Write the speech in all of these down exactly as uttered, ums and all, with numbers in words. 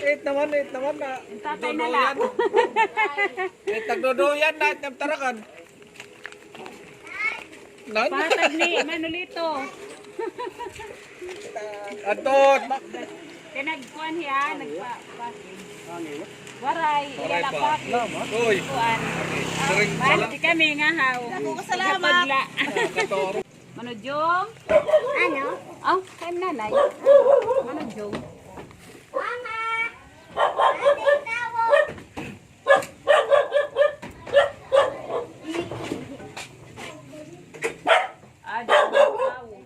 It naman, it naman na. Tatay na lang. It nagduduyan na, it nagtarakan. Nan? Patag ni Manolito. Adto, ma- Kay nagkuan hiya, nagpa-, pa-, waray, waray pa. Ilalapati. Uy. Kuan. Siring pala. Bati kami nga haw. Ako, salamat. Kapagla. Katoro. Manudjong? Ano? Oh, kay nanay. Manudjong. Mama! Ate, tawag! Ada, tawag.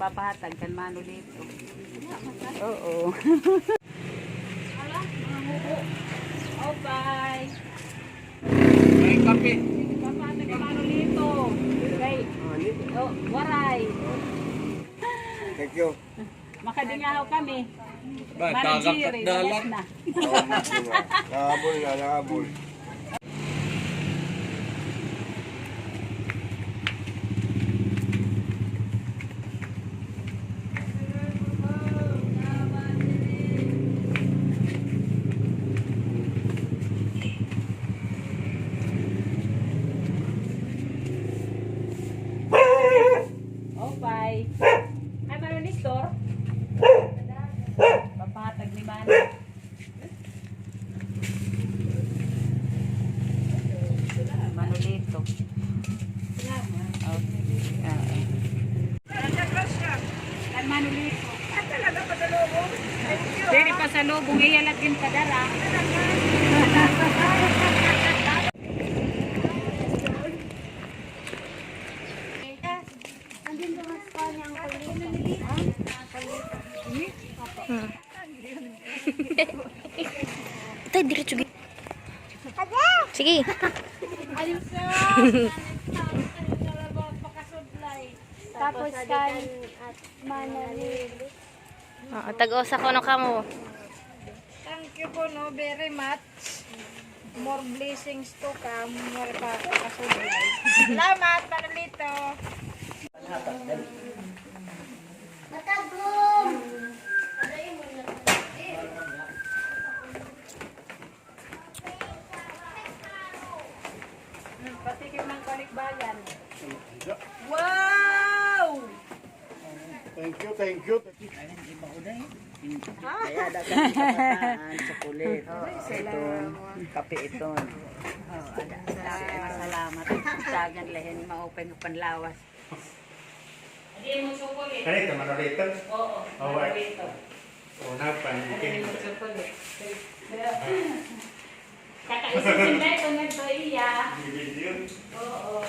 Magpapahatag kan Manolito. Oo. Hala, mga hubo. Oh, bye. May kape. Papa, taga Manolito. Kay, oh, waray. Thank you. Makadingahaw kami. Ba, Mano tagak Jerry, at dalan. Lalas na. Nahabol na, nahabol. Opay. Ay, Mano Nestor. Papatag ni Mano. Manolito. Salamat. Okay. Oo. Kan Manolito. Diri pasalubong, iya la gin padara. Hmm. Tay, diretso gi-, sige. Ayos na. Tapos kan Manali. Oo, tag-usa kuno kamo. Thank you kuno very much. More blessings to come. More pa, pa, pa, salamat, Manolito. Matagom! Hmm, patikim ng balikbayan. Wow! Thank you, thank you. Ay, iba ko, day. Kaya dapat kapataan, chocolate. Ay, salamat. Iton, kape iton. Oh, ada. Salamat. Salamat. Dagan la hin maupay nga panlawas. Kanito, Manolito? Oo, Manolito. Una pa, hindi mo chocolate. Kakaisa sila ito nagto iya. Video? Oo.